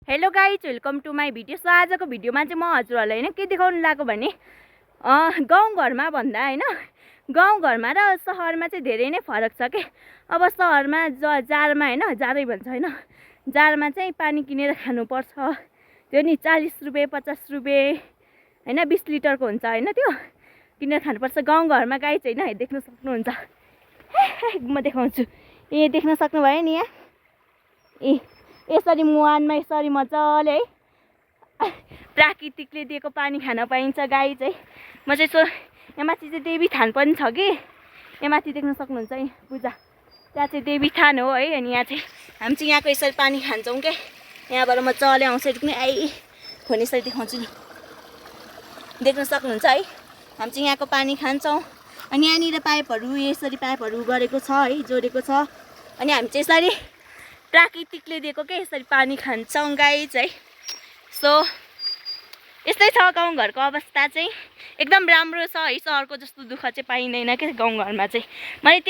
Hello guys, welcome to my video. So आजको भिडियोमा चाहिँ म हजुरहरूलाई होइन के देखाउनु लागेको भने गाउँघरमा भन्दा होइन गाउँघरमा र सहरमा चाहिँ धेरै नै फरक छ के। अब सहरमा जारमा होइन जारै भन्छ होइन, जारमा चाहिँ पानी किनेर खानुपर्छ। त्यो नि 40 रुपियाँ 50 रुपियाँ होइन 20 लिटरको हुन्छ होइन, त्यो किनेर खानुपर्छ। गाउँघरमा गाई चाहिँ होइन देख्न सक्नुहुन्छ, म देखाउँछु। ए देख्न सक्नुभयो नि यहाँ, यसरी मुहानमा यसरी मजाले है प्राकृतिकले दिएको पानी खान पाइन्छ गाई चाहिँ। म चाहिँ यहाँ माथि चाहिँ देवी थान पनि छ कि, यहाँ माथि देख्न सक्नुहुन्छ है पूजा, त्यहाँ चाहिँ देवी थान हो है। अनि यहाँ चाहिँ हामी चाहिँ यहाँको यसरी पानी खान्छौँ क्या। यहाँबाट मजाले आउँछ पनि फोन यसरी देखाउँछु नि, देख्न सक्नुहुन्छ है। हामी चाहिँ यहाँको पानी खान्छौँ। अनि यहाँनिर पाइपहरू यसरी पाइपहरू गरेको छ है, जोडेको छ। अनि हामी चाहिँ यसरी प्राकृतिकले दिएको के यसरी पानी खान्छौँ गाई चाहिँ। सो यस्तै छ गाउँघरको अवस्था चाहिँ, एकदम राम्रो छ है। सहरको जस्तो दुःख चाहिँ पाइँदैन क्या गाउँघरमा चाहिँ। मैले